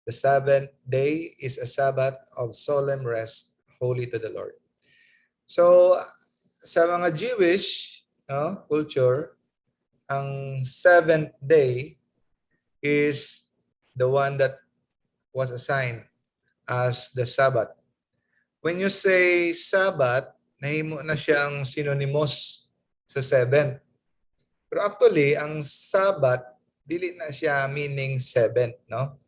The seventh day is a Sabbath of solemn rest, holy to the Lord. So, sa mga Jewish culture, ang seventh day is the one that was assigned as the Sabbath. When you say Sabbath, nahimo na siyang synonymous sa seventh. Pero actually, ang Sabbath, dili na siya meaning seventh, no?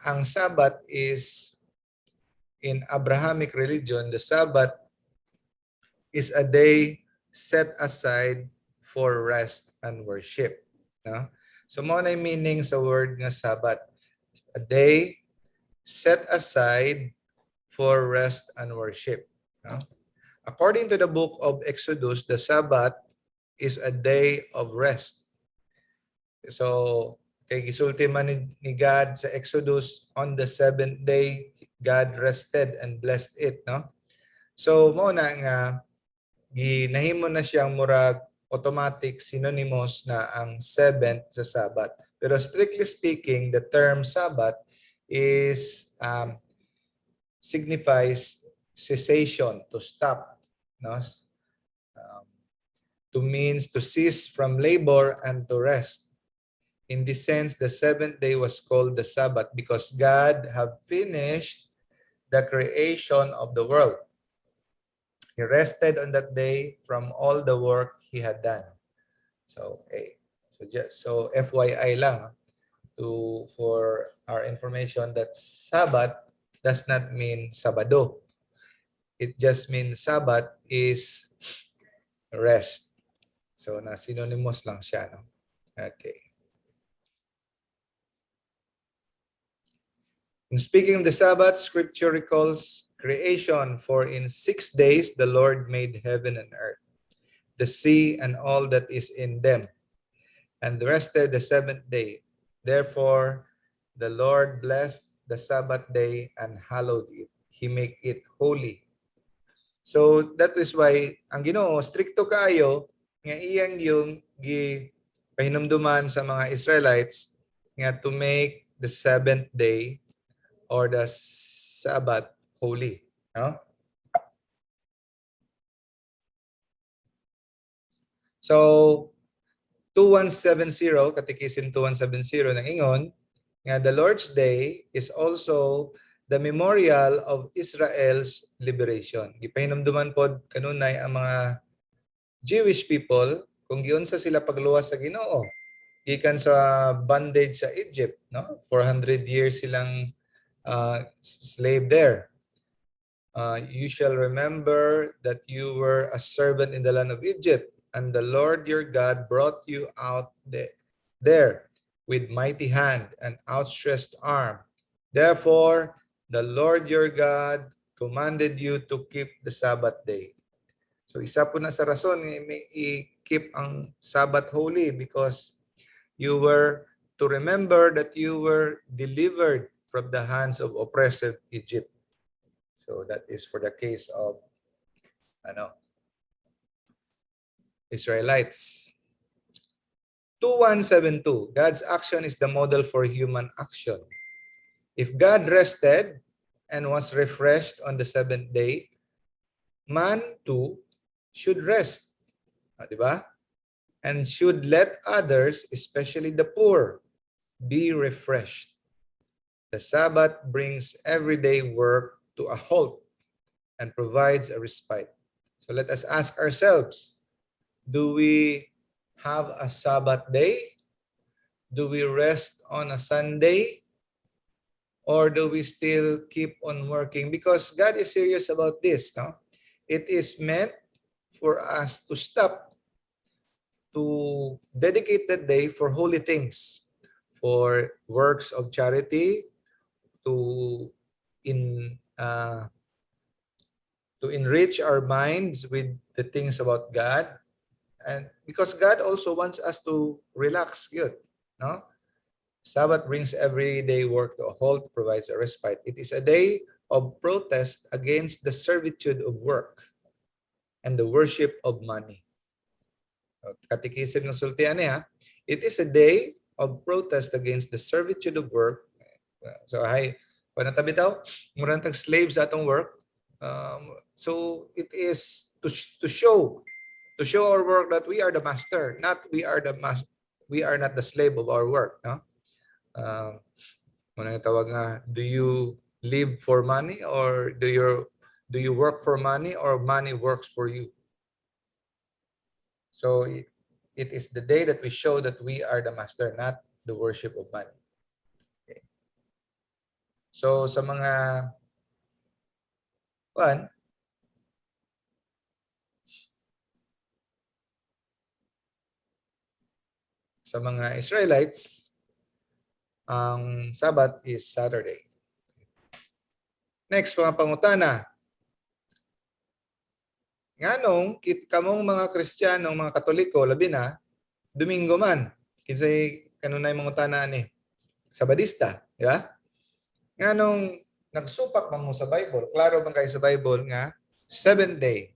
Ang Sabbath is, in Abrahamic religion, the Sabbath is a day set aside for rest and worship. No? So, mo na yung meaning sa word nga Sabbath. A day set aside for rest and worship. No? According to the book of Exodus, the Sabbath is a day of rest. So, kay gisulti man ni God sa Exodus, on the seventh day, God rested and blessed it. No? So, mo na nga, ginahimo na siyang murag automatic synonymous na ang seventh sa Sabbath. Pero strictly speaking, the term Sabbath is signifies cessation, to stop, no? To means to cease from labor and to rest. In this sense, the seventh day was called the Sabbath because God had finished the creation of the world. He rested on that day from all the work he had done. So, so FYI lang for our information that Sabbath does not mean Sabado. It just means Sabbath is rest. So, na synonymous lang siya, no? Okay. In speaking of the Sabbath, Scripture recalls creation, for in 6 days the Lord made heaven and earth, the sea and all that is in them, and rested the seventh day. Therefore, the Lord blessed the Sabbath day and hallowed it. He made it holy. So that is why ang Ginoo stricto kaayo nga iyang yung pahinumduman sa mga Israelites nga to make the seventh day or the Sabbath holy, no? So 2170, Catechism 2170 nang ingon nga the Lord's Day is also the memorial of Israel's liberation. Gipahinumduman pod kanunay ang mga Jewish people kung giunsa sila pagluwas sa Ginoo gikan sa bondage sa Egypt, no? 400 years silang slave there. You shall remember that you were a servant in the land of Egypt, and the Lord your God brought you out there with mighty hand and outstretched arm. Therefore, the Lord your God commanded you to keep the Sabbath day. So isa po na sa rason i-keep ang Sabbath holy because you were to remember that you were delivered from the hands of oppressive Egypt. So that is for the case of Israelites. 2172, God's action is the model for human action. If God rested and was refreshed on the seventh day, man too should rest. Diba? And should let others, especially the poor, be refreshed. The Sabbath brings everyday work to a halt and provides a respite. So let us ask ourselves, do we have a Sabbath day? Do we rest on a Sunday? Or do we still keep on working? Because God is serious about this. No? It is meant for us to stop, to dedicate that day for holy things, for works of charity, to enrich our minds with the things about God, and because God also wants us to relax. Good, no? Sabbath brings everyday work to a halt, provides a respite. It is a day of protest against the servitude of work and the worship of money. Catechism ng Sultian niya, it is a day of protest against the servitude of work, So hay panatabi daw murang tag slave sa atong work. So it is to show our work that we are the master, not we are not the slave of our work, no? Muna tawag nga, do you live for money or do you work for money or money works for you? So it is the day that we show that we are the master, not the worship of money. Okay. So sa mga Israelites, ang Sabbath is Saturday. Next, mga pangutana. Nganong kamong mga Kristiyano, mga Katoliko, labi na, Domingo man. Kinsay kanunay mga utana ni Sabadista, di ba? Nganong nagsupak man mo sa Bible, klaro bang kayo sa Bible nga 7th day.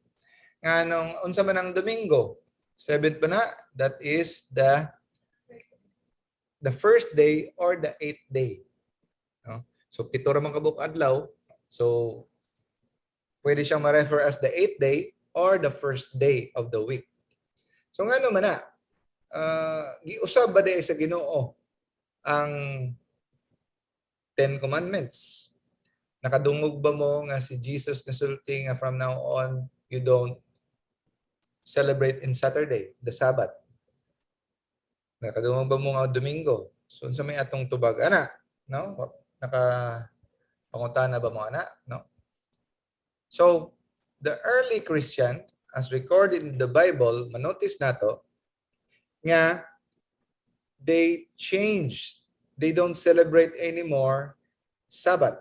Nganong unsa man ang Domingo? 7th ba na? That is the first day or the 8th day. No? So pito ra man ka buok adlaw. So pwede siyang ma-refer as the 8th day or the first day of the week. So ngano man na? Giusab ba di sa Ginoo ang 10 commandments? Nakadungog ba mo nga si Jesus nasulti nga from now on you don't celebrate in Saturday, the Sabbath? Nakadungog ba mo nga Domingo? So unsa may atong tubag ana, no? Pangutana ba mo ana, no? So the early Christian, as recorded in the Bible, manotice nato nga they changed. They don't celebrate anymore Sabbath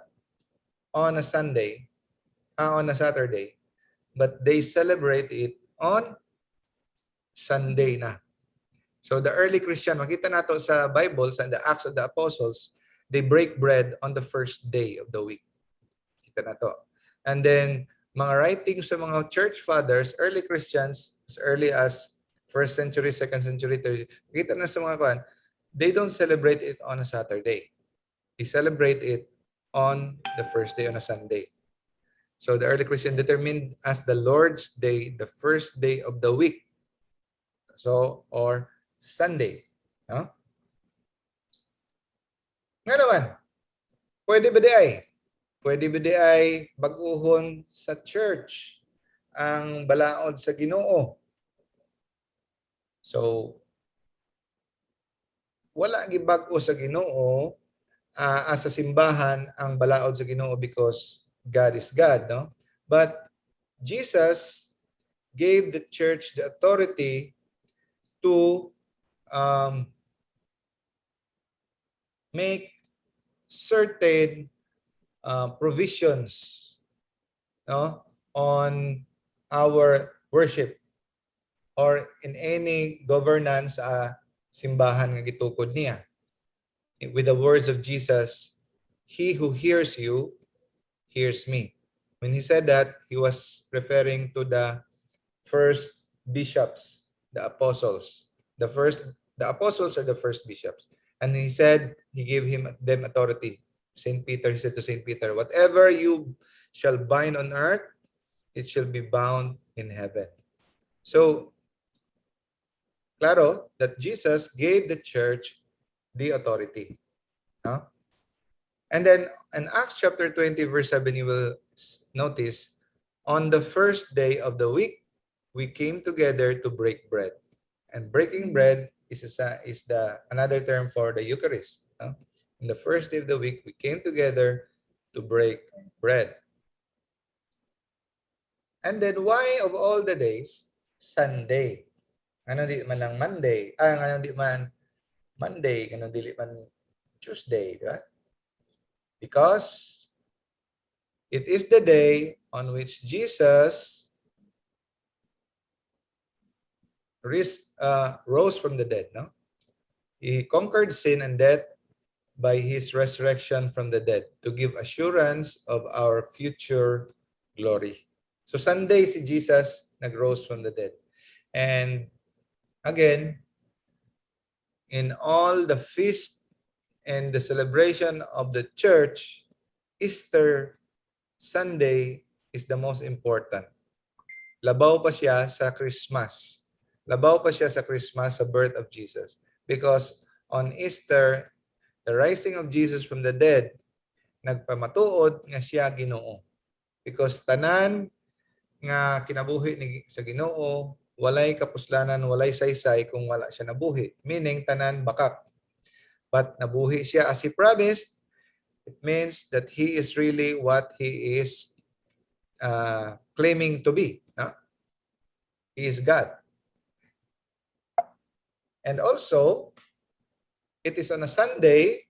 on a Sunday, on a Saturday, but they celebrate it on Sunday na. So the early Christian, makita nato sa Bible, sa the Acts of the Apostles, they break bread on the first day of the week. Kita nato. And then, mga writings sa mga church fathers, early Christians, as early as 1st century, 2nd century, 3rd, makita na sa mga kwan, they don't celebrate it on a Saturday. They celebrate it on the first day, on a Sunday. So the early Christian determined as the Lord's Day, the first day of the week. So, or Sunday. No? Nga naman, pwede ba di ay? Pwede ba di ay baguhon sa church ang balaod sa Ginoo? So, wala gibag-o sa Ginoo as sa simbahan ang balaod sa Ginoo because God is God, no? But Jesus gave the church the authority to make certain provisions, no, on our worship or in any governance simbahan nga gitukod niya. With the words of Jesus, he who hears you hears me. When he said that, he was referring to the first bishops, the apostles. The apostles are the first bishops. And he said, he gave them authority. St. Peter, he said to St. Peter, whatever you shall bind on earth, it shall be bound in heaven. So, claro that Jesus gave the church the authority. No? And then in Acts chapter 20, verse 7, you will notice, on the first day of the week, we came together to break bread. And breaking bread is another term for the Eucharist. No? In the first day of the week, we came together to break bread. And then why of all the days, Sunday? Ano di man lang Monday? Ano di man Monday? Ano di man Tuesday? Di ba? Because it is the day on which Jesus rose from the dead. No? He conquered sin and death by his resurrection from the dead to give assurance of our future glory. So Sunday si Jesus nagrose from the dead. And again, in all the feasts and the celebration of the church, Easter Sunday is the most important. Labaw pa siya sa Christmas. Labaw pa siya sa Christmas, sa birth of Jesus. Because on Easter, the rising of Jesus from the dead, nagpamatuod nga siya Ginoo. Because tanan nga kinabuhi ni sa Ginoo, walay kapuslanan, walay saysay kung wala siya nabuhi. Meaning, tanan bakak. But nabuhi siya as He promised. It means that He is really what He is claiming to be. No? He is God. And also, it is on a Sunday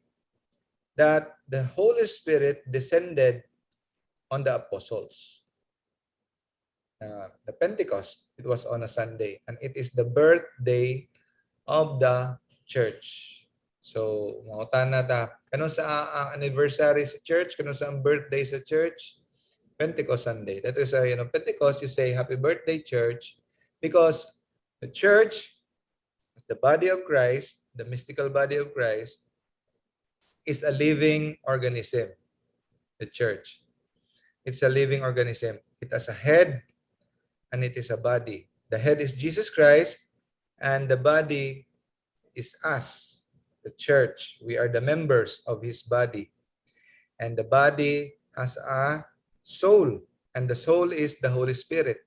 that the Holy Spirit descended on the apostles. The Pentecost, it was on a Sunday. And it is the birthday of the church. So, mangutan na ta. Kano sa anniversary sa church? Kano sa ang birthday sa church? Pentecost Sunday. That is, Pentecost, you say, Happy Birthday, Church, because the church, the body of Christ, the mystical body of Christ, is a living organism, the church. It's a living organism. It has a head, and it is a body. The head is Jesus Christ, and the body is us, the church. We are the members of His body. And the body has a soul, and the soul is the Holy Spirit.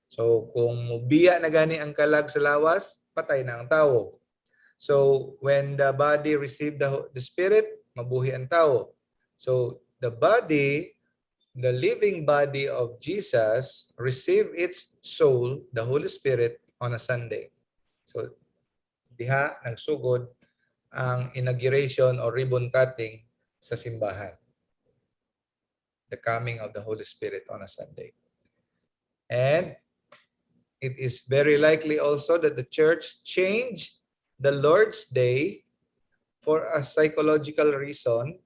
So, kung mubiya na gani ang kalag sa lawas, patay na ang tao. So, when the body received the Spirit, mabuhi ang tao. So, the body, the living body of Jesus, received its soul, the Holy Spirit, on a Sunday. So, diha nagsugod ang inauguration or ribbon cutting sa simbahan. The coming of the Holy Spirit on a Sunday. And it is very likely also that the church changed the Lord's Day for a psychological reason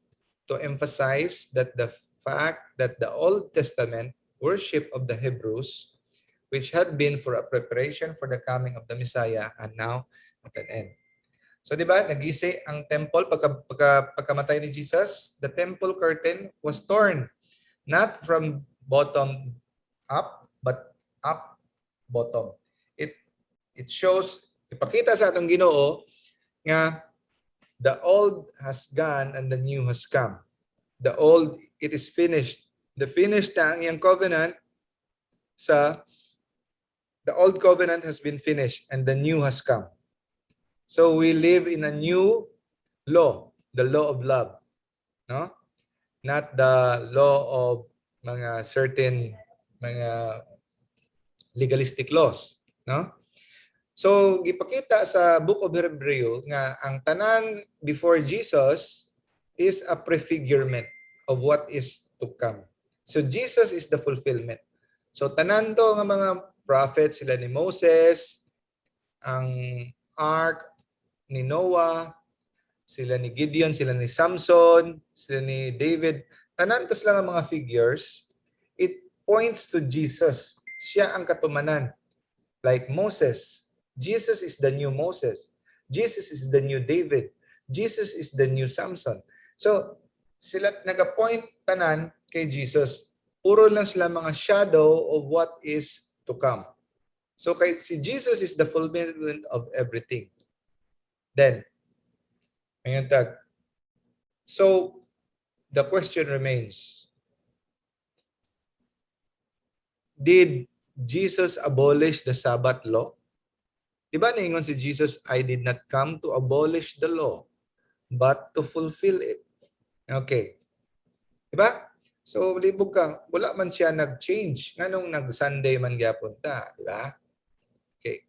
to emphasize that the fact that the Old Testament worship of the Hebrews, which had been for a preparation for the coming of the Messiah, and now at an end. So, di ba, nagisi ang temple pagkamatay ni Jesus, the temple curtain was torn. Not from bottom up, but up bottom. It shows, ipakita sa atong Ginoo nga the old has gone and the new has come. The old, it is finished. The finished na ang iyang covenant the old covenant has been finished and the new has come. So we live in a new law, the law of love. No? Not the law of mga certain mga legalistic laws, no? So gipakita sa Book of Hebrew nga ang tanan before Jesus is a prefigurement of what is to come. So Jesus is the fulfillment. So tanan to nga mga prophets, sila ni Moses, ang ark ni Noah, sila ni Gideon, sila ni Samson, sila ni David, tanan to sila mga figures, it points to Jesus. Siya ang katumanan. Like Moses, Jesus is the new Moses. Jesus is the new David. Jesus is the new Samson. So, sila nag-point tanan kay Jesus. Puro lang sila mga shadow of what is to come. So, kay si Jesus is the fulfillment of everything. Then, ngayon tag. So, the question remains, did Jesus abolish the Sabbath law? Diba naingon si Jesus, I did not come to abolish the law, but to fulfill it. Okay. Diba? So, libog ka, wala man siya nag-change. Nganong nag-Sunday man gyapon ta, diba? Okay.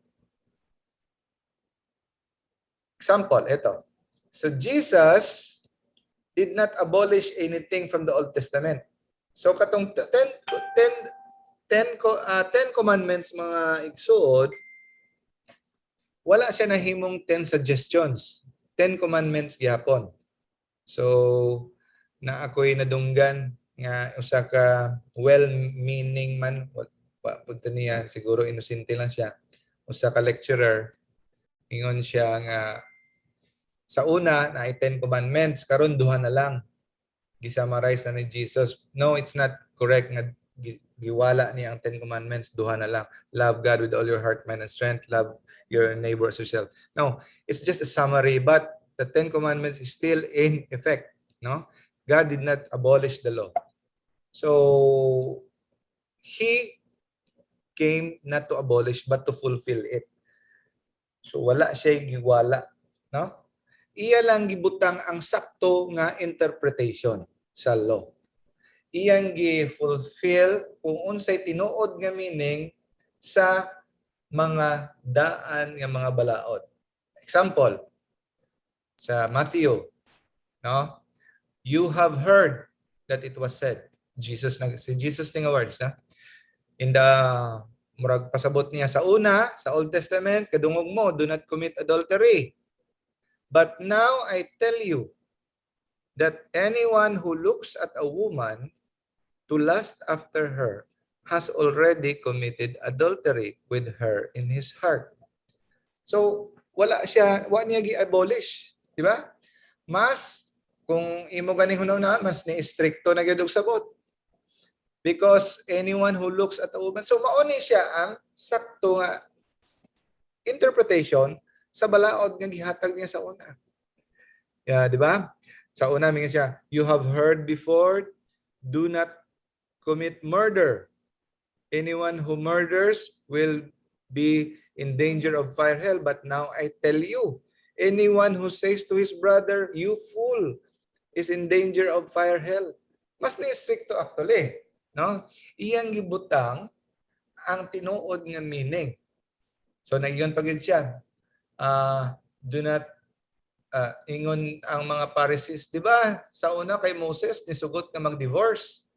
Example, ito. So, Jesus did not abolish anything from the Old Testament. So, katong 10 commandments mga igsuod, wala siya nahimong 10 suggestions. 10 commandments gyapon. So, na ako'y nadunggan nga usa ka well-meaning man, pagta niya, siguro inosente lang siya. Usa ka lecturer, ingon siya nga, Sa una na ay 10 commandments, karon duha na lang gisummarize na ni Jesus. No, it's not correct nga giwala niya ang 10 commandments, duha na lang. Love God with all your heart, mind, and strength. Love your neighbor as yourself. No, it's just a summary, but the 10 commandments is still in effect. No, God did not abolish the law. So, He came not to abolish, but to fulfill it. So, wala siya giwala. No? Iya lang gibutang ang sakto nga interpretation sa law. Iyang gi-fulfill kung unsay tinuod nga meaning sa mga daan nga mga balaod. Example, sa Matthew, no? You have heard that it was said. Si Jesus ning words, na? In the murag pasabot niya sa una, sa Old Testament, kadungog mo, do not commit adultery. But now I tell you that anyone who looks at a woman to lust after her has already committed adultery with her in his heart. So, wala niya gi-abolish, di ba? Mas kung imo ganing hunahuna, mas ni stricto na gyud og sabot. Because anyone who looks at a woman, so mauni siya ang sakto nga interpretation sa balaod nga gihatag niya sa una. Yeah, di ba? Sa una mingon siya, you have heard before, do not commit murder. Anyone who murders will be in danger of fire hell. But now I tell you, anyone who says to his brother, you fool, is in danger of fire hell. Mas ni-stricto actually. No? Iyang gibutang ang tinuod nga meaning. So, nagyon pagid siya. Do not ingon ang mga Pharisees, di ba? Sa una kay Moses, nisugot na mag-divorce.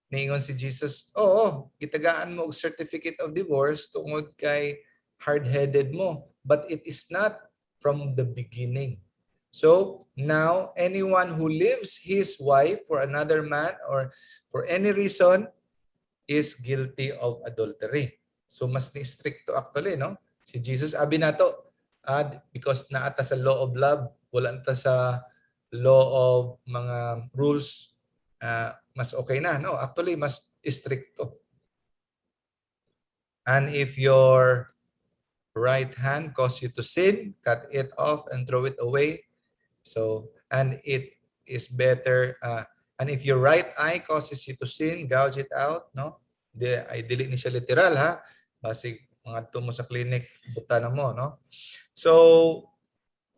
Ningon si Jesus, oo, gitagaan mo og certificate of divorce tungod kay hard-headed mo. But it is not from the beginning. So, now, anyone who leaves his wife for another man or for any reason is guilty of adultery. So, mas ni-stricto actually, no? Si Jesus, abi nato, because naata sa law of love, wala nata sa law of mga rules, mas okay na. No, actually, mas stricto. And if your right hand cause you to sin, cut it off and throw it away. So, and it is better, and if your right eye causes you to sin, gouge it out, no? Dili ni siya literal, ha? Basig, mga tumo sa clinic, buta na mo, no? So,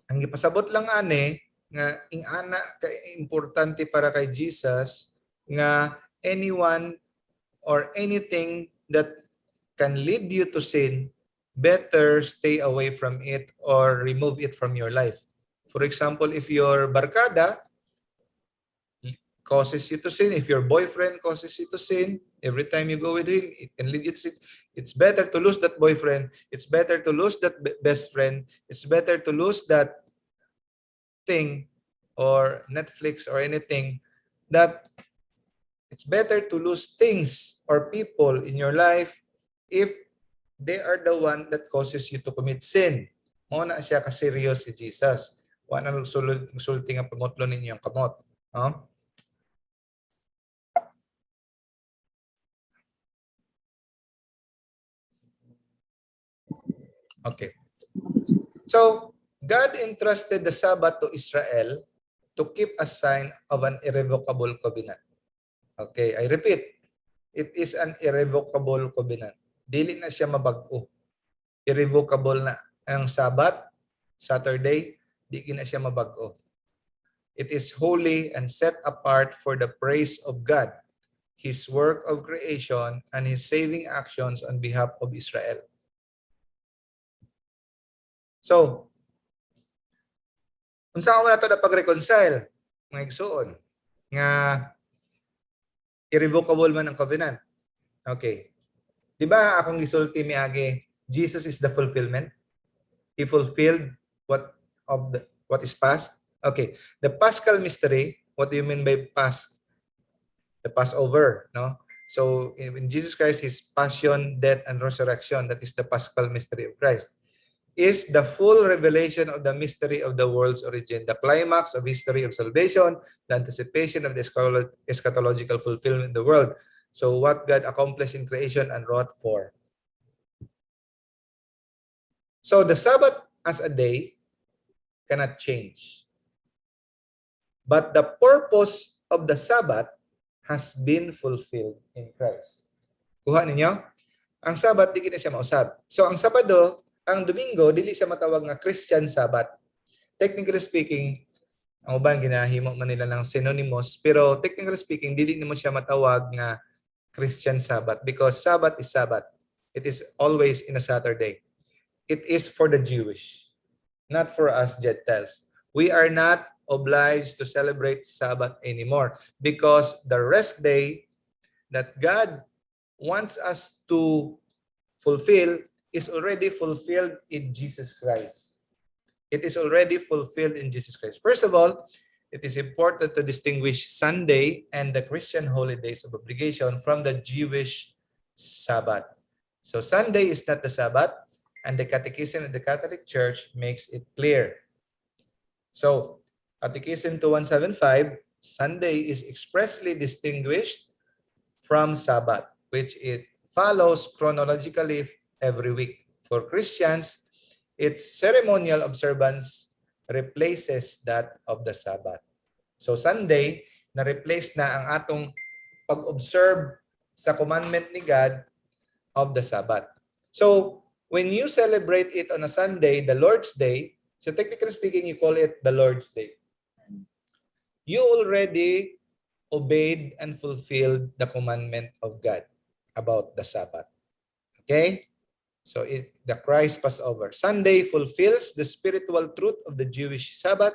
ang gipasabot lang ani, nga ingana kay importante para kay Jesus nga anyone or anything that can lead you to sin, better stay away from it or remove it from your life. For example, if your barkada causes you to sin, if your boyfriend causes you to sin, every time you go with him, it can lead you to sin. It's better to lose that boyfriend. It's better to lose that best friend. It's better to lose that thing or Netflix or anything, that it's better to lose things or people in your life if they are the one that causes you to commit sin. Mo na siya ka-serious si Jesus. Wala na sulti nga pamutlo ninyong kamot. No? Okay. So, God entrusted the Sabbath to Israel to keep a sign of an irrevocable covenant. Okay, I repeat. It is an irrevocable covenant. Dili na siya mabag-o. Irrevocable na. Ang Sabbath, Saturday, di na siya mabag-o. It is holy and set apart for the praise of God, His work of creation, and His saving actions on behalf of Israel. So, kung saan mo na ito na pag-reconcile, mga igsoon, nga irrevocable man ang covenant. Okay. Di ba akong gisulti miagi, Jesus is the fulfillment? He fulfilled what is past? Okay. The Paschal mystery, what do you mean by past? The Passover, no? So, in Jesus Christ, His passion, death, and resurrection, that is the Paschal mystery of Christ. is the full revelation of the mystery of the world's origin, the climax of history of salvation, the anticipation of the eschatological fulfillment of the world. So what God accomplished in creation and wrought for. So the Sabbath as a day cannot change. But the purpose of the Sabbath has been fulfilled in Christ. Kuha ninyo? Ang Sabbath, di kita siya mausab. So ang Sabado, ang Domingo, dili siya matawag nga Christian Sabbath. Technically speaking, ang uban ginahimo man nila ng synonymous, pero technically speaking, dili nimo siya matawag nga Christian Sabbath because Sabbath is Sabbath. It is always in a Saturday. It is for the Jewish, not for us Gentiles. We are not obliged to celebrate Sabbath anymore because the rest day that God wants us to fulfill is already fulfilled in Jesus Christ. It is already fulfilled in Jesus Christ. First of all, it is important to distinguish Sunday and the Christian holidays of obligation from the Jewish Sabbath. So Sunday is not the Sabbath, and the Catechism of the Catholic Church makes it clear. So, Catechism 2175, Sunday is expressly distinguished from Sabbath, which it follows chronologically every week. For Christians, its ceremonial observance replaces that of the Sabbath. So Sunday, na-replace na ang atong pag-observe sa commandment ni God of the Sabbath. So, when you celebrate it on a Sunday, the Lord's Day, so technically speaking, you call it the Lord's Day. You already obeyed and fulfilled the commandment of God about the Sabbath. Okay? So the Christ Passover. Sunday fulfills the spiritual truth of the Jewish Sabbath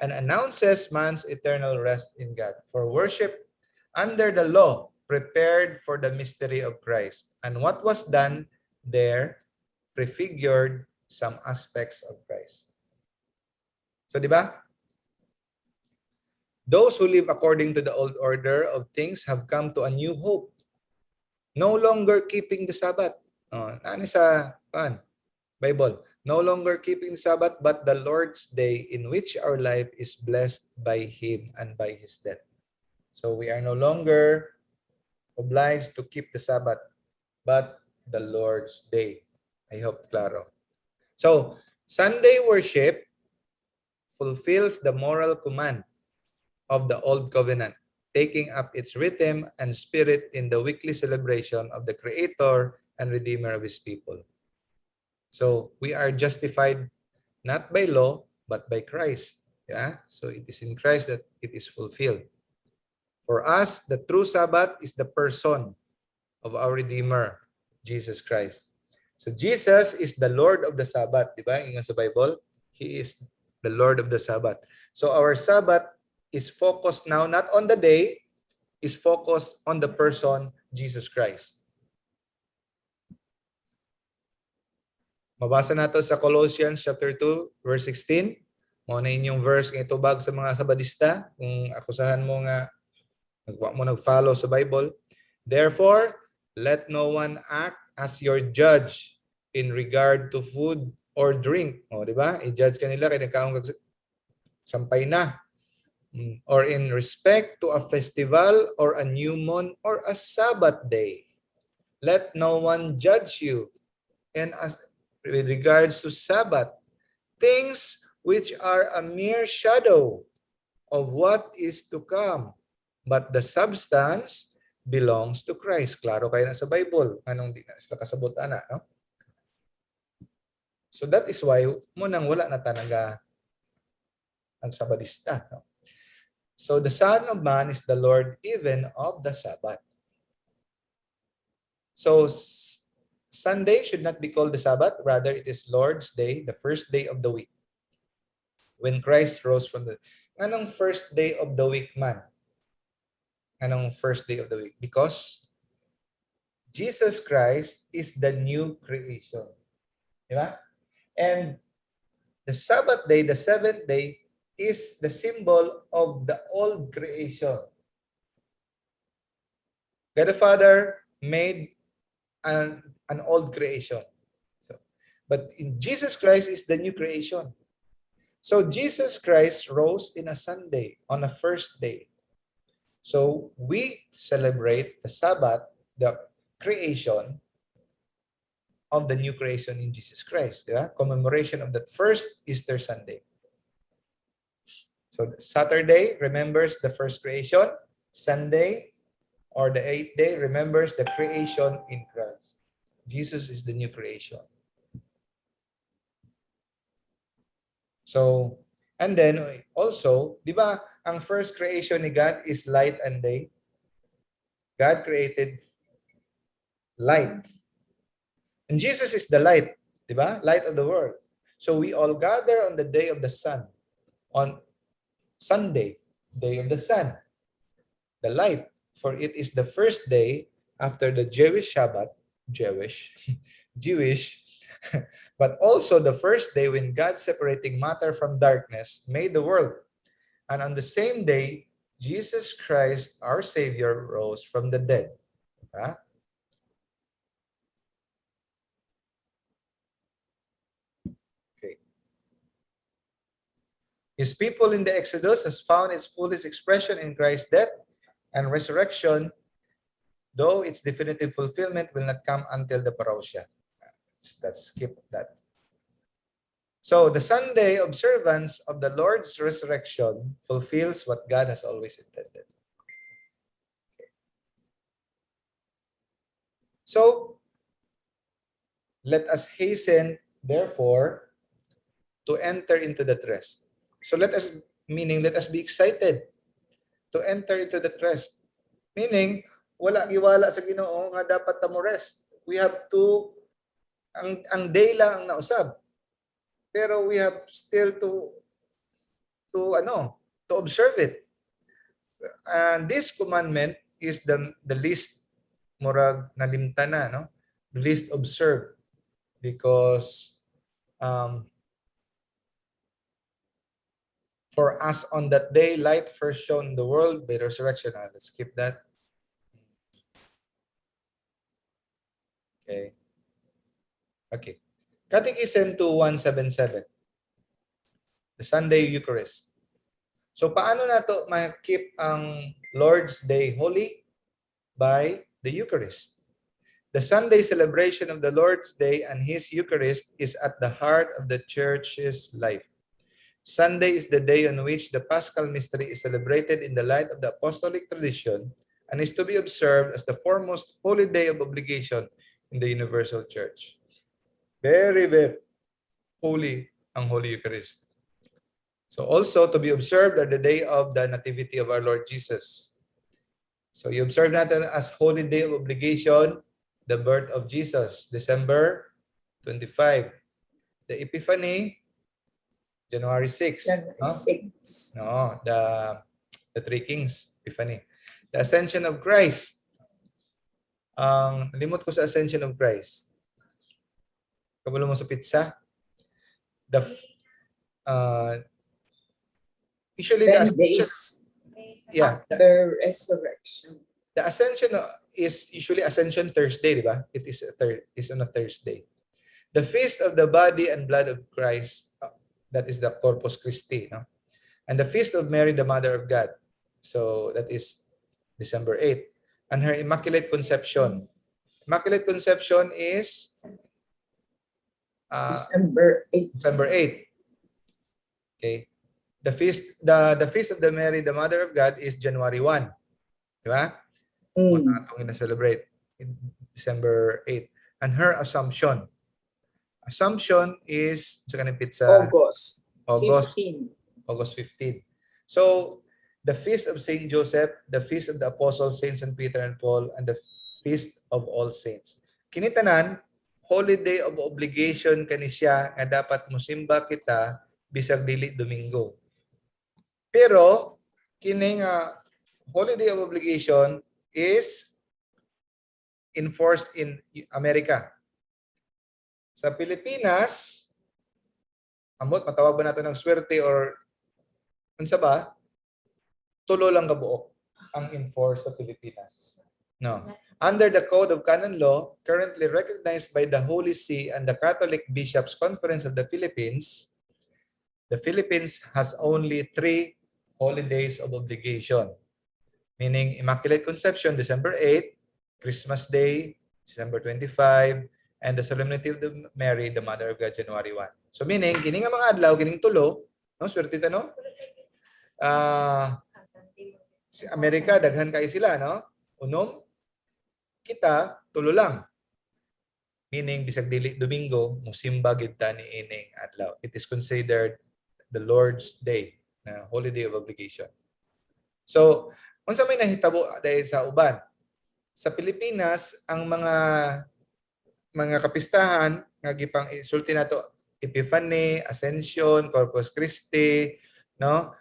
and announces man's eternal rest in God. For worship under the law, prepared for the mystery of Christ. And what was done there prefigured some aspects of Christ. So, di ba? Those who live according to the old order of things have come to a new hope. No longer keeping the Sabbath. Ano sa Bible? No longer keeping the Sabbath, but the Lord's day in which our life is blessed by Him and by His death. So we are no longer obliged to keep the Sabbath, but the Lord's day. I hope claro. So, Sunday worship fulfills the moral command of the Old Covenant, taking up its rhythm and spirit in the weekly celebration of the Creator and Redeemer of His people. So, we are justified not by law, but by Christ. Yeah? So, it is in Christ that it is fulfilled. For us, the true Sabbath is the person of our Redeemer, Jesus Christ. So Jesus is the Lord of the Sabbath, di ba? Ingat sa Bible, He is the Lord of the Sabbath. So our Sabbath is focused now not on the day, is focused on the person, Jesus Christ. Mabasa nato sa Colossians chapter 2, verse 16. Mo na inyong verse ng itubag sa mga Sabadista. Kung akusahan mo nga, nag-follow sa Bible. Therefore, let no one act as your judge in regard to food or drink. O, di ba? I-judge kanila kaya nagkaong sampay na. Or in respect to a festival or a new moon or a Sabbath day. Let no one judge you. And as with regards to Sabbath, things which are a mere shadow of what is to come, but the substance belongs to Christ. Klaro kayo na sa Bible. Anong di na sila kasabot ana, no? So that is why munang wala na talaga ang Sabadista, no? So the Son of Man is the Lord even of the Sabbath. So Sunday should not be called the Sabbath, rather it is Lord's Day, the first day of the week. When Christ rose from the... Anong first day of the week man? Anong first day of the week? Because Jesus Christ is the new creation. Diba? And the Sabbath day, the seventh day, is the symbol of the old creation. God the Father made an old creation. So, But in Jesus Christ is the new creation. So Jesus Christ rose in a Sunday, on a first day. So we celebrate the Sabbath, the creation of the new creation in Jesus Christ. Yeah? Commemoration of that first Easter Sunday. So Saturday remembers the first creation. Sunday, or the 8th day, remembers the creation in Christ. Jesus is the new creation. So, and then also, di ba, ang first creation ni God is light and day. God created light. And Jesus is the light, di ba? Light of the world. So we all gather on the day of the sun, on Sunday, day of the sun, the light. For it is the first day after the Jewish Sabbath, Jewish, Jewish, but also the first day when God, separating matter from darkness, made the world. And on the same day, Jesus Christ, our Savior, rose from the dead. Huh? Okay. His people in the Exodus has found its fullest expression in Christ's death and resurrection, though its definitive fulfillment will not come until the parousia. Let's skip that. So the Sunday observance of the Lord's resurrection fulfills what God has always intended. So let us hasten, therefore, to enter into that rest. So let us be excited to enter into that rest. Meaning, wala giwala sa Ginoo nga dapat ta mo rest. We have to, ang day lang ang nausab. Pero we have still to observe it. And this commandment is the least murag nalimtana, no? The least observed, because for us on that day, light first shone in the world by resurrection. Let's skip that. Okay. Okay. Catechism 2177. The Sunday Eucharist. So paano nato ma-keep ang Lord's Day holy? By the Eucharist. The Sunday celebration of the Lord's Day and His Eucharist is at the heart of the Church's life. Sunday is the day on which the Paschal Mystery is celebrated in the light of the Apostolic tradition and is to be observed as the foremost holy day of obligation in the Universal Church. Very, very holy ang Holy Eucharist. So also to be observed are the day of the Nativity of our Lord Jesus. So you observe natin as holy day of obligation, the birth of Jesus, December 25. The Epiphany, January 6. January 6. No, the Three Kings, Epiphany. The Ascension of Christ. Limot ko sa Ascension of Christ. Kabalo mo sa pizza. Usually 10 days after resurrection. The Ascension is usually Ascension Thursday, di ba? It is on a Thursday. The feast of the body and blood of Christ, that is the Corpus Christi, no? And the feast of Mary, the Mother of God. So that is December 8th. And her Immaculate Conception. Immaculate Conception is December 8th. December 8th. Okay. The feast of the Mary, the Mother of God, is January 1. Di ba? Muna itong ina-celebrate December 8. And her Assumption. Assumption is August 15. So, the Feast of Saint Joseph, the Feast of the Apostles, Saint Peter and Paul, and the Feast of All Saints. Kinitanan, holiday of obligation kani siya nga dapat musimba kita bisag dili Domingo. Pero, kining holiday of obligation is enforced in America. Sa Pilipinas, amot matawag ba nato ng swerte or unsa ba? Tulo lang kabuok ang enforce sa Pilipinas. No. Under the Code of Canon Law, currently recognized by the Holy See and the Catholic Bishops' Conference of the Philippines has only 3 holidays of obligation. Meaning, Immaculate Conception, December 8, Christmas Day, December 25, and the Solemnity of the Mary, the Mother of God, January 1. So meaning, kini nga mga adlaw, kining tulo, no? Swerte ta, no? Si Amerika, daghan kayo sila, no? Unom, kita, tulo lang. Meaning, bisag dili Domingo, musimba gid ta ni ining adlaw. It is considered the Lord's Day, na holiday of obligation. So, unsa may nahitabo dahil sa uban? Sa Pilipinas, ang mga kapistahan nga gipang isulti nato Epiphany, Ascension, Corpus Christi, no?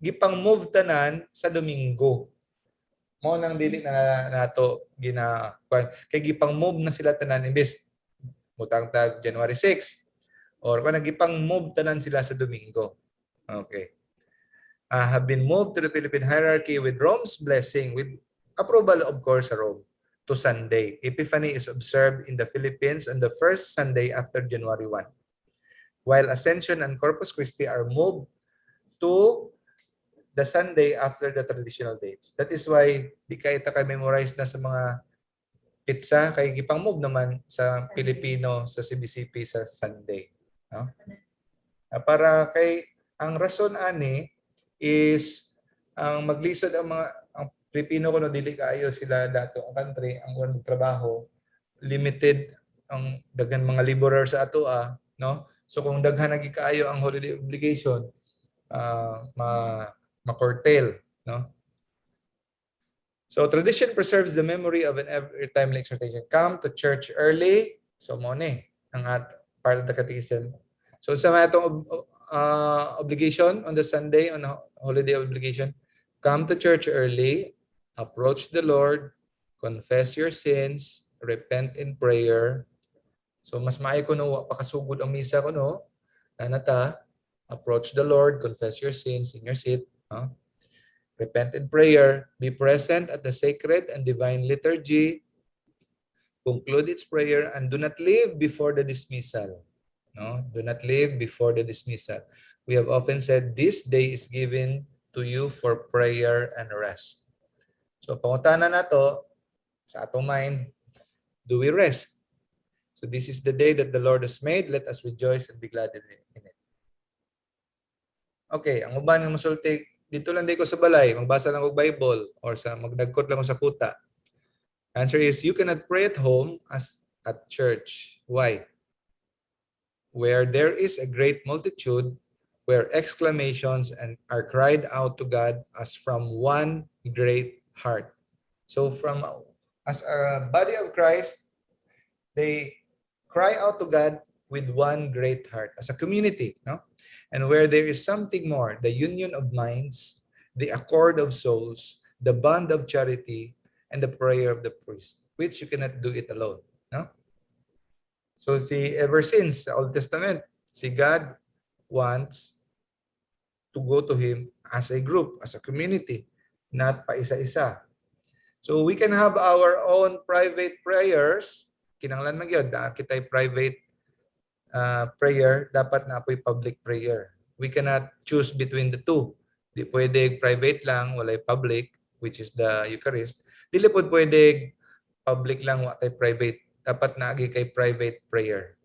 Gipang move tanan sa Domingo. Mo nang dili na nato kay gipang move na sila tanan imbes mutang tag January 6 or kung nagipang move tanan sila sa Domingo. Okay. Have been moved to the Philippine hierarchy with Rome's blessing, with approval of course sa Rome, to Sunday. Epiphany is observed in the Philippines on the first Sunday after January 1. While Ascension and Corpus Christi are moved to the Sunday after the traditional dates. That is why di kay ta memorize na sa mga pizza kay gipang move naman sa Pilipino sa CBCP sa Sunday, no? Para kay ang rason ani is ang maglisod ang Pilipino kuno dili kaayo sila dato ang country ang trabaho limited ang daghan mga laborer sa atoa, no? So kung daghan nagi kaayo ang holiday obligation, ma-curtail, no? So tradition preserves the memory of an every timely exhortation. Come to church early. So mo ni ang part of the catechism. So sa mga itong obligation on the Sunday, on the holiday obligation, come to church early, approach the Lord, confess your sins, repent in prayer. So mas maayo kuno pakasugod ang misa kuno nanata, approach the Lord, confess your sins in your seat, no? Repent in prayer, be present at the sacred and divine liturgy, conclude its prayer, and do not leave before the dismissal. No? Do not leave before the dismissal. We have often said, this day is given to you for prayer and rest. So, pangutana na to, sa atong mind, do we rest? So, this is the day that the Lord has made. Let us rejoice and be glad in it. Okay, ang uban nga musulti, dito lang di ko sa balay, magbasa lang og Bible or sa magdagkot lang ko sa kuta. Answer is, you cannot pray at home as at church. Why? Where there is a great multitude, where exclamations are cried out to God as from one great heart. So as a body of Christ, they cry out to God with one great heart as a community, no? And where there is something more, the union of minds, the accord of souls, the bond of charity, and the prayer of the priest, which you cannot do it alone, no? So ever since the Old Testament, God wants to go to Him as a group, as a community, not pa isa-isa. So we can have our own private prayers. Kinanglan man gyud na kitay private prayer, dapat na apoy public prayer. We cannot choose between the two. Di pwede private lang, walay public, which is the Eucharist. Dili pod pwede public lang, walay private. Dapat na agi kay private prayer.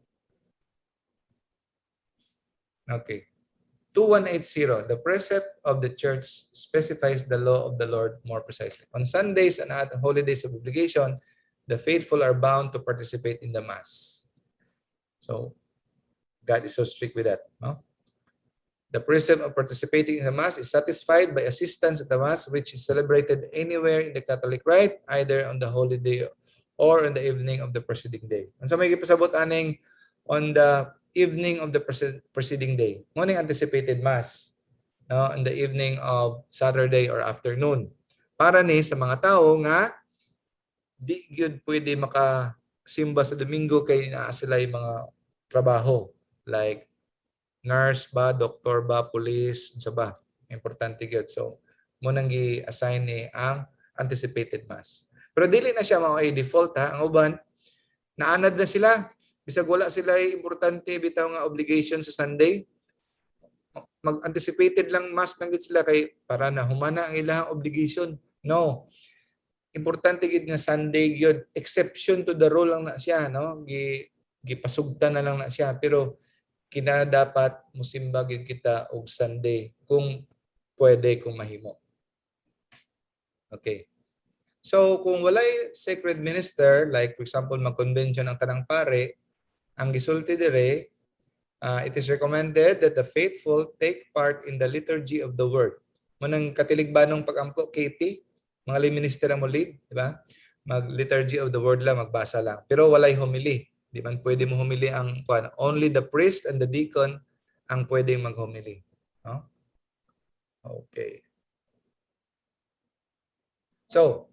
Okay. 2180, the precept of the church specifies the law of the Lord more precisely. On Sundays and at holidays of obligation, the faithful are bound to participate in the Mass. So, God is so strict with that, no? The precept of participating in the Mass is satisfied by assistance at the Mass, which is celebrated anywhere in the Catholic Rite, either on the holy day or on the evening of the preceding day. And so may gipasabot aning on the evening of the preceding day. Morning anticipated Mass, no, in the evening of Saturday or afternoon. Para ni sa mga tao nga di gyud pwede makasimba sa Domingo kay naa sila mga trabaho like nurse ba, doktor ba, police, unsa ba. Importante gyud. So mo nang gi-assign ni ang anticipated Mass. Pero dili na siya mao ay default ha. Ang uban naanad na sila. Bisag wala sila ay importante bitaw nga obligation sa Sunday. Mag-anticipated lang mas nang sila kay para na humana ang ilang obligation. No. Importante gid nga Sunday gyud, exception to the rule lang na siya, no? Gipasugtan na lang na siya, pero kina dapat musimba gyud kita og Sunday kung pwede, kung mahimo. Okay. So kung walay sacred minister, like for example mag-convention ang tanang pare, ang gisulti dire, it is recommended that the faithful take part in the liturgy of the word. Munang katiligbanong pagampo KP, mga lay minister ang mo lead, di ba? Mag-liturgy of the word lang, magbasa lang. Pero walay homily. Di man pwede mo homily ang only the priest and the deacon ang pwedeng mag-homily. No? Okay. So,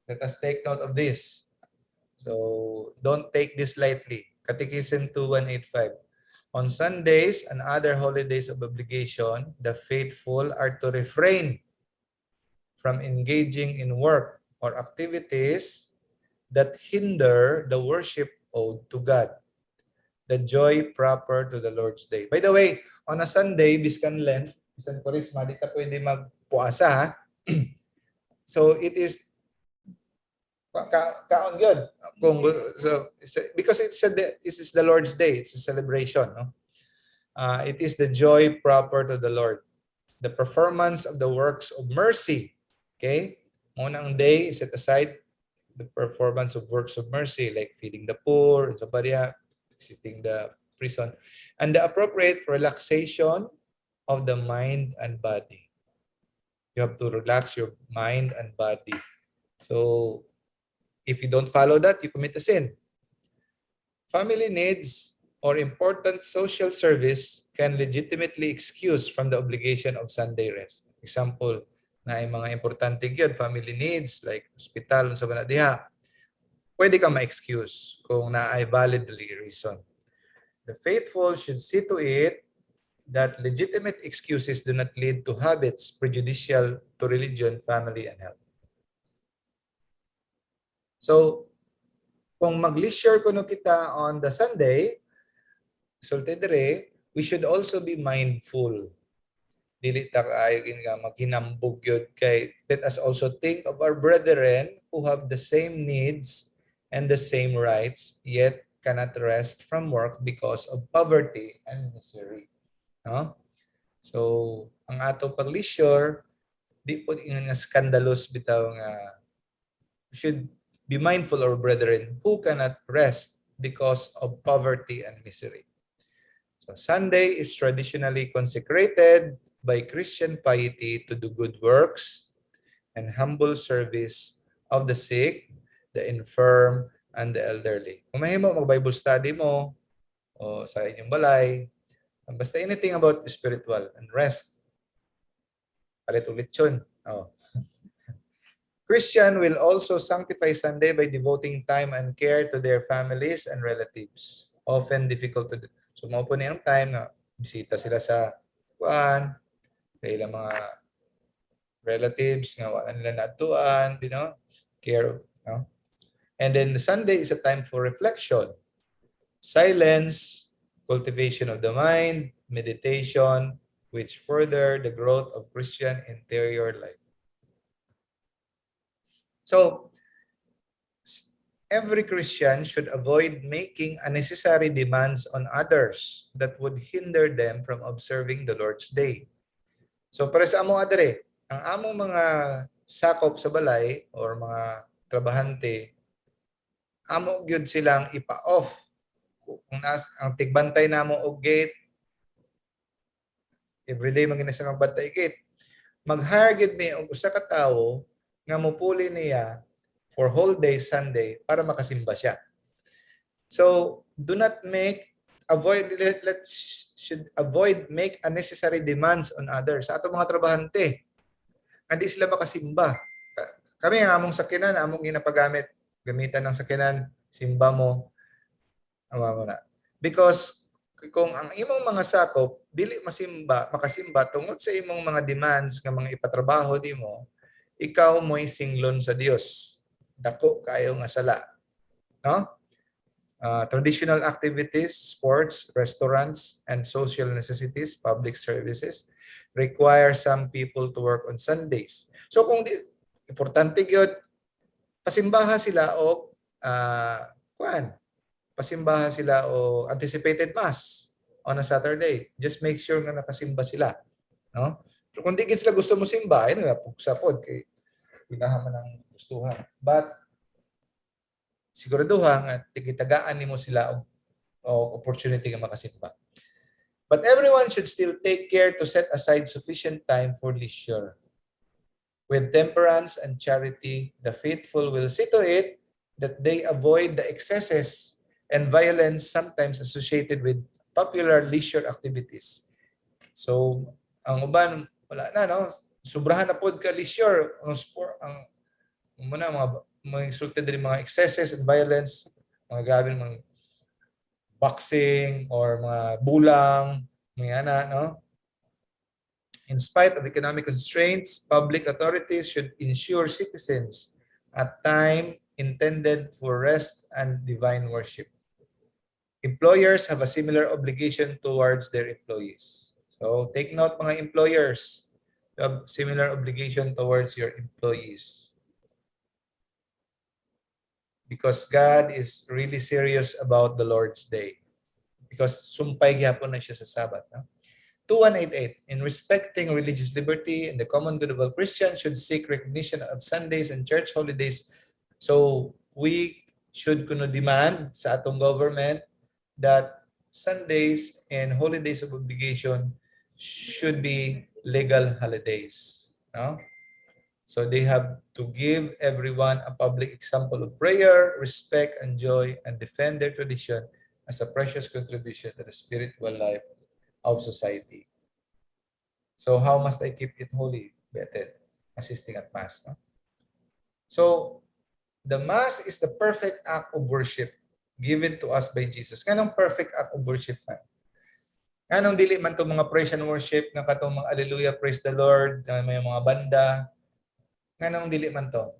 let us take note of this. So, don't take this lightly. Catechism 2185. On Sundays and other holidays of obligation, the faithful are to refrain from engaging in work or activities that hinder the worship owed to God, the joy proper to the Lord's Day. By the way, on a Sunday, biskan Lent, biskan Kwaresma, di ka pwede magpuasa, ha? So it is kaon yun. So because this is the Lord's Day, it's a celebration, no? It is the joy proper to the Lord, the performance of the works of mercy. Okay, unang day set aside the performance of works of mercy like feeding the poor, visiting the prison, and the appropriate relaxation of the mind and body. You have to relax your mind and body. So if you don't follow that, you commit a sin. Family needs or important social service can legitimately excuse from the obligation of Sunday rest. Example, na ay mga importante gyud family needs like hospital sa banadiha, pwede ka ma-excuse kung na ay valid reason. The faithful should see to it that legitimate excuses do not lead to habits prejudicial to religion, family, and health. So, kung mag-leisure kuno kita on the Sunday, sulti dire, we should also be mindful. Dili ta kaayo nga maghinambog yun kay let us also think of our brethren who have the same needs and the same rights yet cannot rest from work because of poverty and misery. No? So, ang ato pag-leisure, di po nga scandalous bitaw nga should be mindful of our brethren who cannot rest because of poverty and misery. So, Sunday is traditionally consecrated by Christian piety to do good works and humble service of the sick, the infirm, and the elderly. Kung mahimo mag-Bible study mo o sa inyong balay, basta anything about spiritual and rest. Palit ulit yun. Oh. Christian will also sanctify Sunday by devoting time and care to their families and relatives. Often difficult to do. So, mao po niyang time na bisita sila sa kuan, kay ilang mga relatives nga wala nila natuan, care, no? And then Sunday is a time for reflection, silence, cultivation of the mind, meditation, which further the growth of Christian interior life. So, every Christian should avoid making unnecessary demands on others that would hinder them from observing the Lord's Day. So para sa among adere, ang among mga sakop sa balay or mga trabahante, amo gyud silang ipa-off. Kung ang tigbantay namo og gate, everyday magina sa magbantay gate. Mag-hire gyud mi og usa ka tawo nga mopuli niya for whole day Sunday para makasimba siya. So do not should avoid make unnecessary demands on others. Sa ato mga trabahante, hindi sila makasimba. Kami ang among sakinan, among ginapagamit, gamitan ng sakinan, simba mo, mo na. Because kung ang imong mga sakop dili makasimba tungod sa imong mga demands nga mga ipatrabaho di mo, ikaw mo'y singlon sa Dios. dako kayo nga sala, no? Traditional activities, sports, restaurants, and social necessities, public services require some people to work on Sundays. So kung importante gyud pasimbaha sila o pasimbaha sila o anticipated mass on a Saturday. Just make sure nga nakasimba sila, no? So kung di gid sila gusto mo simba, ay na pugsa pod kay pinahaman ng gustuhan. But siguraduha nga tigitagaan nimo sila o opportunity nga makasimba. But everyone should still take care to set aside sufficient time for leisure. With temperance and charity, the faithful will see to it that they avoid the excesses and violence sometimes associated with popular leisure activities. So, ang uban, wala na, no? Sobrahan na pod ka leisure, ang sport, ang mga insulted din mga excesses and violence, mga grabe mga boxing or mga bulang, mga ana, no? In spite of economic constraints, public authorities should ensure citizens a time intended for rest and divine worship. Employers have a similar obligation towards their employees. So take note mga employers, you have similar obligation towards your employees. Because God is really serious about the Lord's Day. Because sumpay gyapon na siya sa Sabbath. No? 2188, in respecting religious liberty and the common good of all Christians should seek recognition of Sundays and church holidays. So we should demand sa atong government that Sundays and holidays of obligation should be legal holidays. No? So they have to give everyone a public example of prayer, respect, and joy, and defend their tradition as a precious contribution to the spiritual life of society. So how must I keep it holy? Better, assisting at Mass. No? So the Mass is the perfect act of worship given to us by Jesus. Kanong perfect act of worship man? Kanong dili man to mga praise and worship, nga katong mga Hallelujah, praise the Lord, may mga banda, kanong dili man to?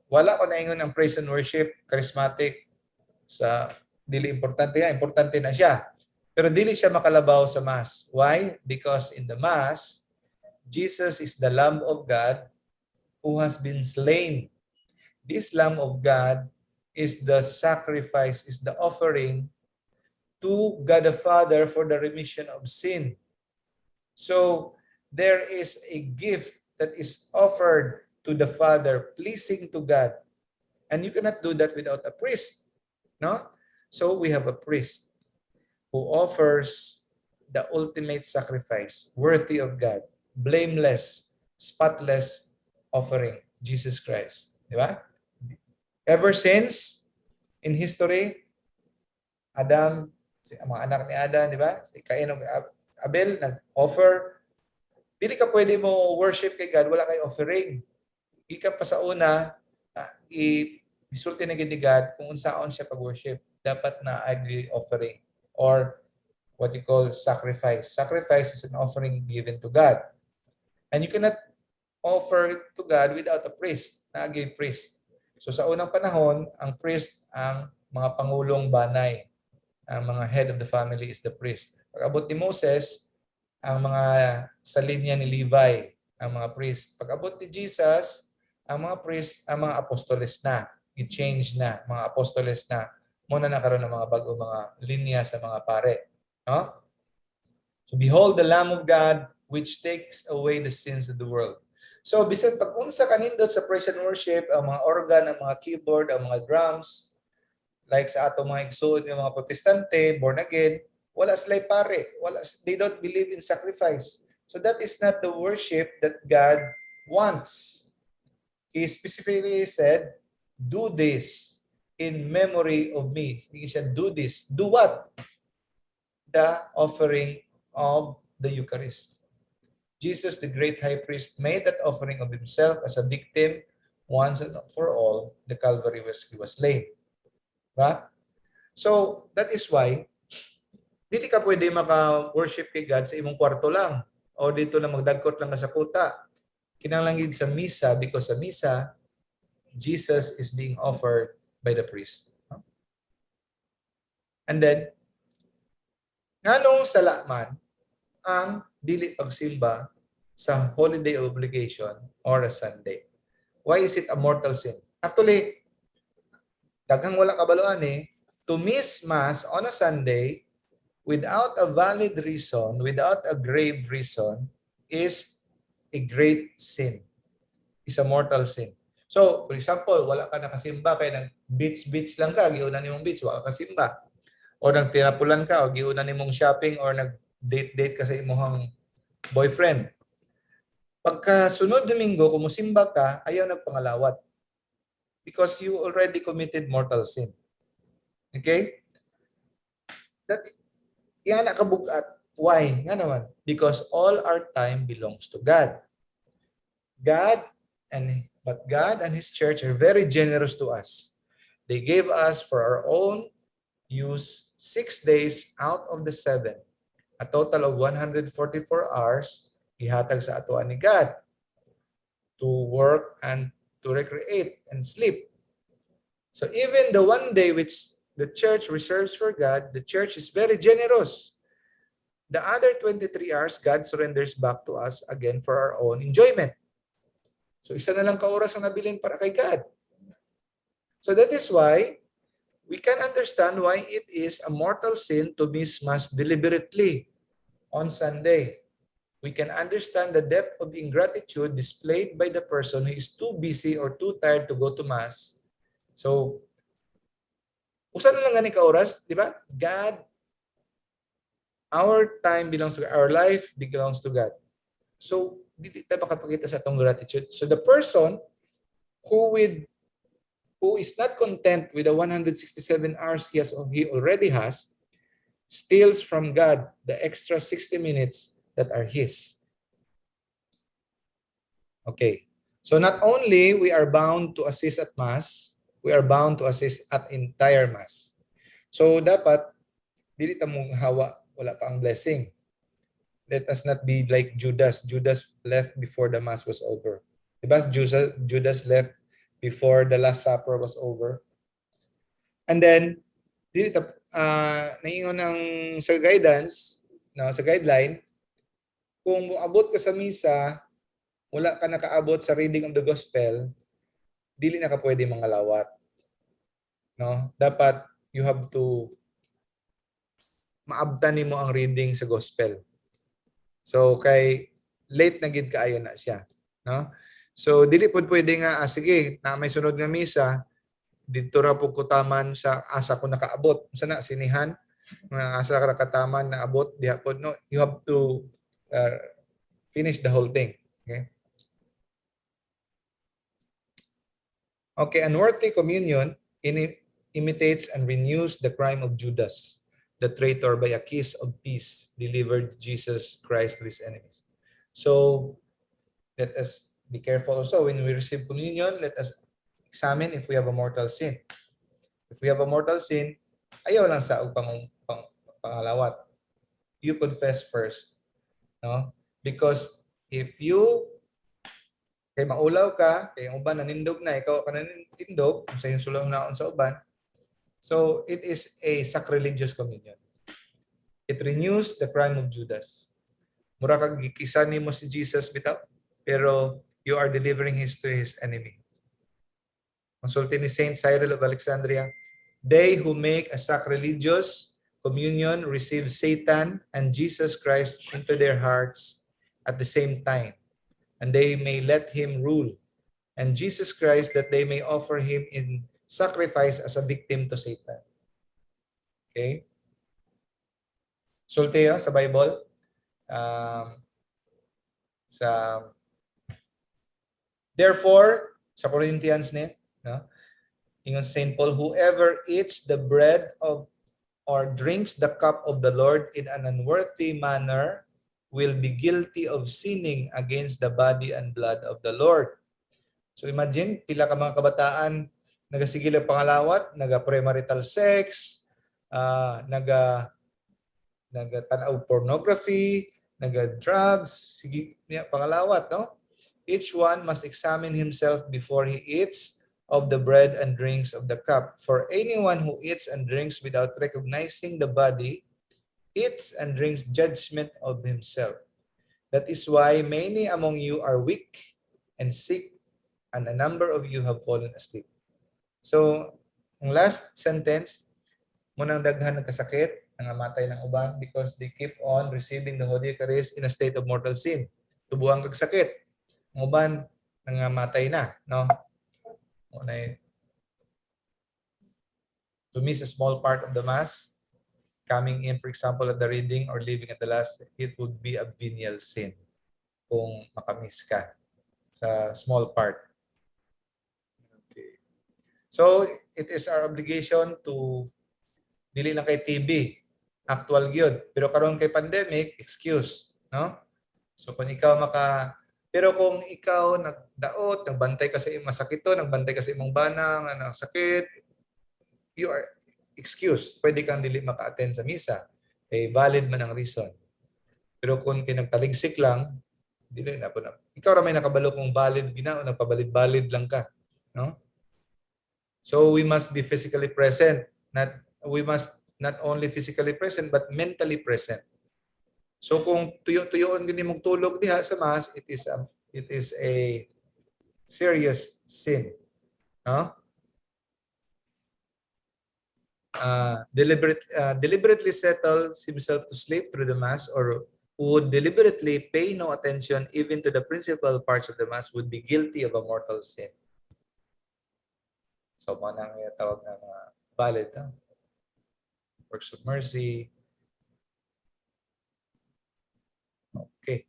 Wala ko na ingon ang praise and worship, charismatic, sa dili importante importante na siya. Pero dili siya makalabaw sa Mass. Why? Because in the Mass, Jesus is the Lamb of God who has been slain. This Lamb of God is the sacrifice, is the offering to God the Father for the remission of sin. So there is a gift that is offered to the Father, pleasing to God. And you cannot do that without a priest. No? So we have a priest who offers the ultimate sacrifice, worthy of God, blameless, spotless offering, Jesus Christ. Di ba? Ever since, in history, Adam, mga anak ni Adam, di ba? Si Cain o Abel, nag-offer. Dili ka pwede mo worship kay God, wala kay offering. Ika pa sa una, isulti na gid God kung unsaon siya pag-worship. Dapat na agree offering or what you call sacrifice. Sacrifice is an offering given to God. And you cannot offer to God without a priest, na-agree priest. So sa unang panahon, ang priest ang mga pangulong banay. Ang mga head of the family is the priest. Pag-abot ni Moses, ang mga sa linya ni Levi, ang mga priest. Pag-abot ni Jesus, ang mga priest, ang mga apostoles na. I-change na, mga apostoles na. Muna nakaroon ng mga bago mga linya sa mga pare. No? So behold the Lamb of God which takes away the sins of the world. So bisan pag unsa kanindot sa praise and worship, ang mga organ, ang mga keyboard, ang mga drums, like sa atong mga igsoon ng mga protestante, born again, wala sila pare. They don't believe in sacrifice. So that is not the worship that God wants. He specifically said, do this in memory of me. He said, do this. Do what? The offering of the Eucharist. Jesus, the great high priest, made that offering of himself as a victim once and for all. The Calvary he was slain. Right? So, that is why dili ka pwede maka-worship kay God sa imong kwarto lang o dito lang magdagkot lang ka sa kuta. Kinahanglan gid sa misa because sa misa Jesus is being offered by the priest. And then, nganong sala man ang dili pagsimba sa holiday of obligation or a Sunday? Why is it a mortal sin? Actually, daghang wala kabaluan to miss Mass on a Sunday without a valid reason, without a grave reason, is a great sin. Is a mortal sin. So, for example, wala ka nakasimba kaya nag beach lang ka, giunan nimong beach, wala ka kasimba. O nagtirapulan ka, o giunan nimong shopping, or nag-date ka sa imong boyfriend. Pagka sunod Domingo, kung musimba ka, ayaw nagpangalawat. Because you already committed mortal sin. Okay? That, yan nakabugat. Why? Nga naman. Because all our time belongs to God. But God and His church are very generous to us. They gave us for our own use 6 days out of the 7. A total of 144 hours ihatag sa atuan ni God to work and to recreate and sleep. So even the 1 day which the church reserves for God, the church is very generous. The other 23 hours, God surrenders back to us again for our own enjoyment. So isa na lang ka-oras ang nabilin para kay God. So that is why we can understand why it is a mortal sin to miss Mass deliberately on Sunday. We can understand the depth of ingratitude displayed by the person who is too busy or too tired to go to Mass. So, usa na lang gani ka-oras, di ba? God, our time belongs to God. Our life belongs to God. So, dili tayo makapakita sa itong gratitude. So, the person who is not content with the 167 hours he already has, steals from God the extra 60 minutes that are His. Okay. So not only we are bound to assist at Mass, we are bound to assist at entire Mass. So dapat, dili ta mong hawa, wala pa ang blessing. Let us not be like Judas. Judas left before the Mass was over. Diba? Judas left before the Last Supper was over. And then, dili ta naingon ng sa guidance, sa guideline, kung abot ka sa misa, wala ka nakaabot sa reading of the gospel, dili na ka pwede mangalawat. No? Dapat you have to maabtan nimo ang reading sa gospel. So kay late na gid kaayo na siya, no? So dili pud pwede nga sige, na may sunod nga misa, didto ra pud ko taman sa asa ko nakaabot. Unsa na sinihan? Nga asa ka nakataman na abot diha pud, no? You have to finish the whole thing. Okay? Okay, unworthy communion imitates and renews the crime of Judas, the traitor, by a kiss of peace delivered Jesus Christ to his enemies. So, let us be careful also when we receive communion. Let us examine if we have a mortal sin. If we have a mortal sin, ayaw lang sa pangalawat. You confess first. No? Because if you kay maulaw ka, kay ang uban nanindog na, ikaw ka nanindog, kung sa iyong sulong naon sa uban. So, it is a sacrilegious communion. It renews the crime of Judas. Mura kag gikisan nimo si Jesus bitaw, pero you are delivering his to his enemy. Consulti ni Saint Cyril of Alexandria, they who make a sacrilegious communion receive Satan and Jesus Christ into their hearts at the same time, and they may let him rule, and Jesus Christ that they may offer him in sacrifice as a victim to Satan. Okay? Sulti sa Bible, therefore, sa Corinthians no? Ingon Saint Paul, whoever eats the bread of or drinks the cup of the Lord in an unworthy manner will be guilty of sinning against the body and blood of the Lord. So imagine, pila ka mga kabataan nagasigil ang pangalawat, naga-premarital sex, naga-tanaw pornography, naga-drugs, sige, pangalawat, no? Each one must examine himself before he eats of the bread and drinks of the cup. For anyone who eats and drinks without recognizing the body eats and drinks judgment of himself. That is why many among you are weak and sick, and a number of you have fallen asleep. So, ang last sentence, munang daghan ng kasakit, nangamatay ng uban because they keep on receiving the Holy Eucharist in a state of mortal sin. Tubuang kag sakit. Ang uban, nangamatay na. No? To miss a small part of the Mass, coming in, for example, at the reading or leaving at the last, it would be a venial sin kung makamiss ka sa small part. Okay. So, it is our obligation to dili lang kay TB, actual gyud. Pero karon kay pandemic, excuse, no? So kung ikaw pero kung ikaw nagdaot, nagbantay ka sa imong masakito, nagbantay ka sa imong bana nga sakit, you are excused. Pwede kang dili maka-attend sa misa. Valid man ang reason. Pero kung kinagtaligsik lang, dili na po na. Ikaw ra may nakabalo kung valid gina o nagpabalid-balid lang ka, no? So we must be physically present. We must not only physically present but mentally present. So kung tuyo-tuyoon gini mong tulog diha sa Mass, it is a serious sin. No? Deliberately settles himself to sleep through the Mass, or who would deliberately pay no attention even to the principal parts of the Mass would be guilty of a mortal sin. So mo nang tawag na mga valid, works of mercy. Okay.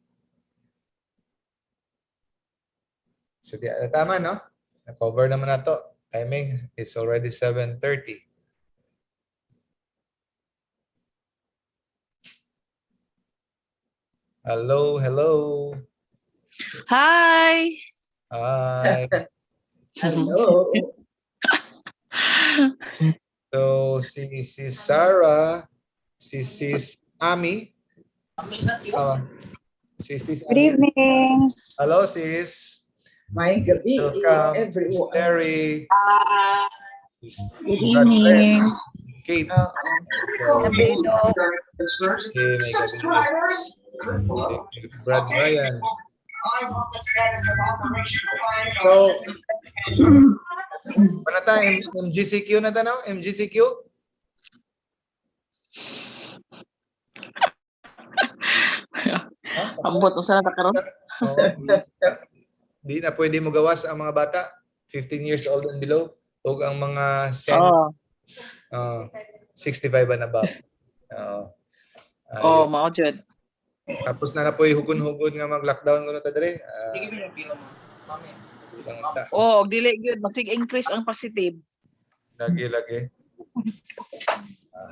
So tama, no? Na-cover naman na to. Timing is already 7:30. Hello, hello. Hi. Hi. Hello. So si Sarah, si Ami. Si Sis Good evening. Hello, sis. May gabi, Welcome, everyone. Sis Terry. Good evening. Kate. Gabi, Doc. Okay, may gabi. Brad Ryan. So, ano ta? MGCQ na ta, no? MGCQ? Ambot usa na karon. Di na pwede mo gawas ang mga bata 15 years old and below o ang mga 65 and above. Mao jud. Tapos na po hugon-hugon nga mag-lockdown kuno ta diri. Og dili gyud magsig increase ang positive. Lagi.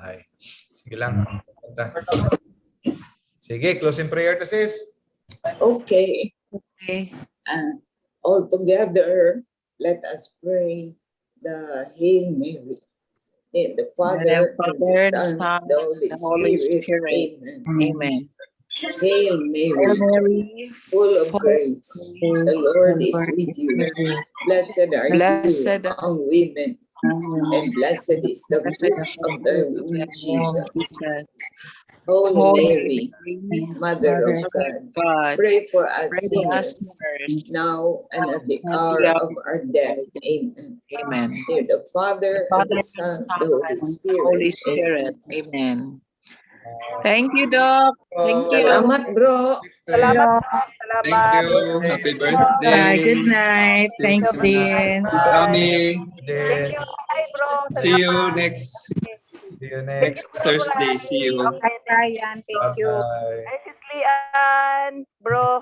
Ay. Sige lang. Sige, closing prayer ta sis. Okay. Okay. All together, let us pray the Hail Mary. In the Father, and the Son, the Holy Spirit. Amen. Amen. Hail Mary, full of grace, the Lord is with you. Blessed are you among women, and blessed is the fruit of thy womb, Jesus. Holy Mary, Mother of God, pray for us sinners, now and at the hour of our death. Amen. Amen. Dear the Father, and the Son, the Holy Spirit. Amen. Thank you, Doc. Thank you. Salamat, bro. Salamat. Thank you. Happy birthday. Good night. Thanks, Dean. Miss Ami. Then, Hi, bro. See you next next Thursday. See you. Hi, Brian. Thank you. Bye-bye. Hi, Sis Lian. Bro.